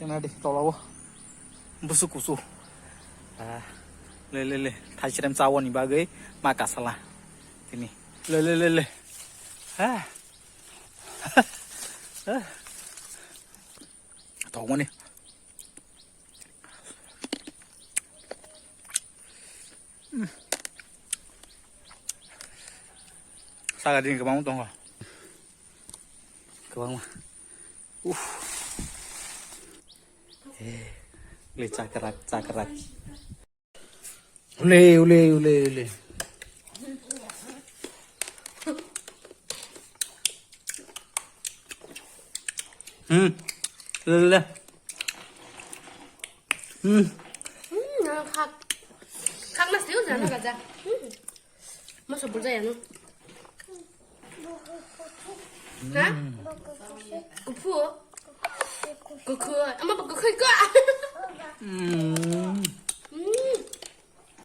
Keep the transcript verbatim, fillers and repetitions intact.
Nadi tolao. Busu kusu. Ah, le, le, le. Thaisrem chawoni bagwi ma kasala. Tini. Le, le, le, le. Ah. Ah. Tongmani. Saka dini kwbangma tongo. Kwbangma. Uff. Eh, le chakrak, chakrak. Ule, ule, ule, ule. Hmm. Le, le, le. Hmm. Hmm, khak. Khak nasi udah na gaja. Hmm. Masa burjaya no. Ha? Kufu? Kuku. Ama kuku ka.